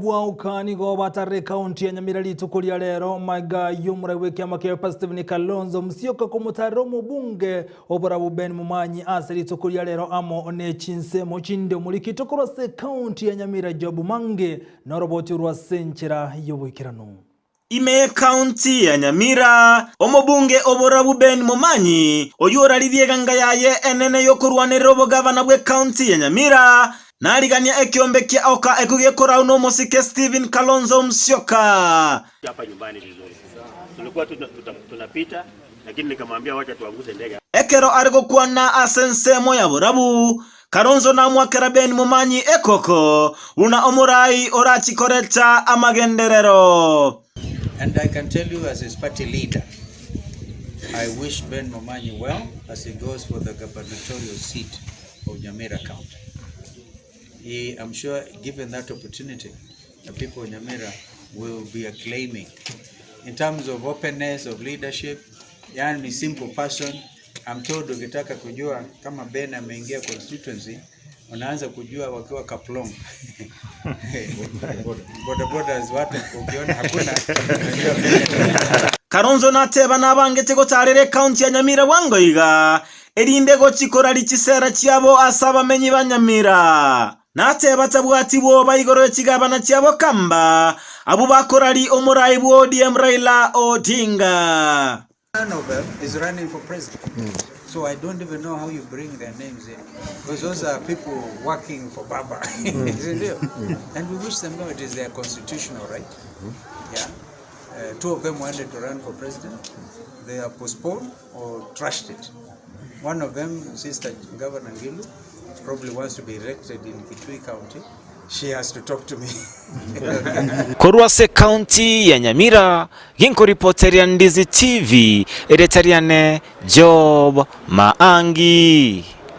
Bwauka nigo batarire ekaunti ya Nyamira rituko ria rero maiga y'omorai bw'ekiama kia Wiper Stephen Kalonzo Musyoka komotarera omobunge oborabu Ben Momanyi ase rituko ria rero amo ne chinsemo chinde omorikito korwa ase ekaunti ya Nyamira Job Mange noroboti orwa ase enchera y'oboikeranu. Ime y'Ekaunti ya Nyamira, omobunge oborabu Ben Momanyi, oyio oraririe eganga yaye enene y'okorwanerera obogavana bw'Ekaunti ya Nyamira, narigania ekiombe kia Oka ekio gekorau nomosike Stephen Kalonzo Musyoka. Hapa nyumbani vizuri. Tulikuwa tunapita lakini nikamwambia wacha tuanguse ndege. Ekero are gokwana ase ensemo ya borabu, Kalonzo namwakera Ben Momanyi ekoko buna omorai orachikoreta amagenderero. And I can tell you as his party leader, I wish Ben Momanyi well as he goes for the gubernatorial seat of Nyamira County. He, I'm sure given that opportunity, the people of Nyamira will be acclaiming. In terms of openness of leadership, yani simple person, I'm told ukitaka kujua kama Ben ameingia constituency unaanza kujua wakiwa Kaplong. Boda bodas watu ukiona hakuna unajua Ben. Kalonzo nateba nabangete gotarera ekaunti ya Nyamira bwango iga, erinde gochia koraria chisera chiabo ase abamenyi ba Nyamira. Nateba tabwati bwoba igoro ye chigabana chiabo kamba, abwo bakoraria omorai bwa ODM Raila Odinga. None of them is running for president. So I don't even know how you bring their names in. Because those are people working for Baba. Isn't it? And we wish them well. It is their constitutional right. Yeah. Two of them wanted to run for president. They are postponed or trashed it. One of them, Sister Governor Ngilu, probably wants to be elected in Kitui County. She has to talk to me. Korwa ase ekaunti ya Nyamira, ginkoripoteria Ndizi TV, erieta riane Job Maangi.